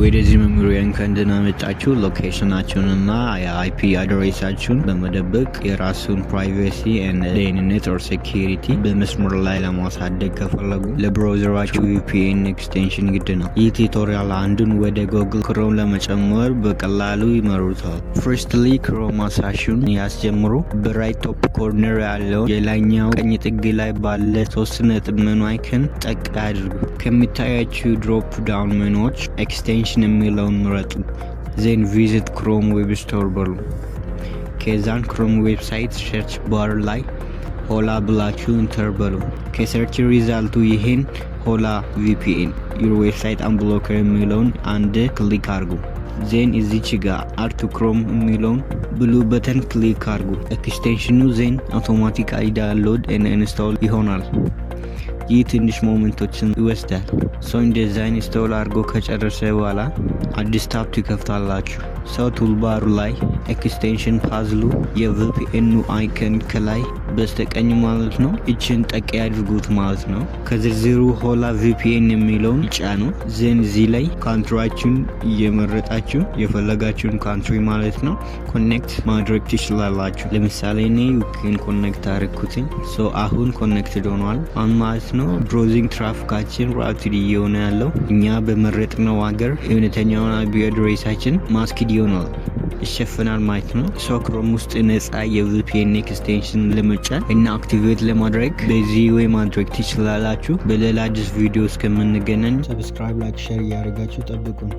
ወደዚህ መምሪያ እንኳን ደህና መጣችሁ። Location ኣችሁንና የ IP address ኣችሁን በመደበቅ የራሱን privacy፣ ደህንነት or security በመስመር ላይ ለማሳደግ ከፈለጉ ለ browser ኣችሁ VPN extension ግድ ነው። ይህ tutorial አንዱን ወደ Google Chrome ለመጨመር በቀላሉ ይመሩታል። Firstly, Chrome አሳሹን ያስጀምሩ። በ right top corner ያለውን የላይኛው ቀኝ ጥግ ላይ ባለ ሶስት ነጥብ menu icon ጠቅ አድርጉ። ከሚታያችሁ drop down menu ዎች extension የሚለውን ምረጡ። Then "Visit Chrome Web Store" በሉ። ከዛን Chrome website search bar ላይ Hola ብላችሁ enter በሉ። ከ search result ኡ ይህን "Hola VPN your website unblocker" የሚለውን አንድ click አድርጉ። Then እዚች ጋ "Add to Chrome" የሚለውን blue button click አድርጉ። Extension ኑ then automatically download install ይሆናል። ይህ ትንሽ moment ኦችን ይወስዳል። So እንደዛ install አድርጎ ከጨረሰ በኋላ አዲስ tab ትከፍታላችሁ። So toolbar ኡ ላይ extension path ሉ የ VPN ኑ icon ከላይ በስተቀኝ ማለት ነው። እችን ጠቅ ያድርጉት ማለት ነው። ከዝርዝሩ Hola VPN የሚለውን ይጫኑ። Then እዚህ ላይ country ያችሁን እየመረጣችሁ የፈለጋችሁን country ማለት ነው connect ማድረግ ትችላላችሁ። ለምሳሌ እኔ UK ን connect አድርኩትኝ። So አሁን connected ሆኗል አሁን ማለት ነው። Browsing traffic ኣችን routed እየሆነ ያለው እኛ በመረጥነው ሀገር እውነተኛውን IP address ኣችን masked ይሆናል፣ ይሸፍናል ማለት ነው። So Chrome ውስጥ ነጻ የ VPN extension ለመጫን እና activate ለማድረግ በዚህ way ማድረግ ትችላላችሁ። በሌላ አዲስ ቪዲዮ እስከምንገናኝ subscribe፣ like፣ share እያደረጋችሁ ጠብቁን።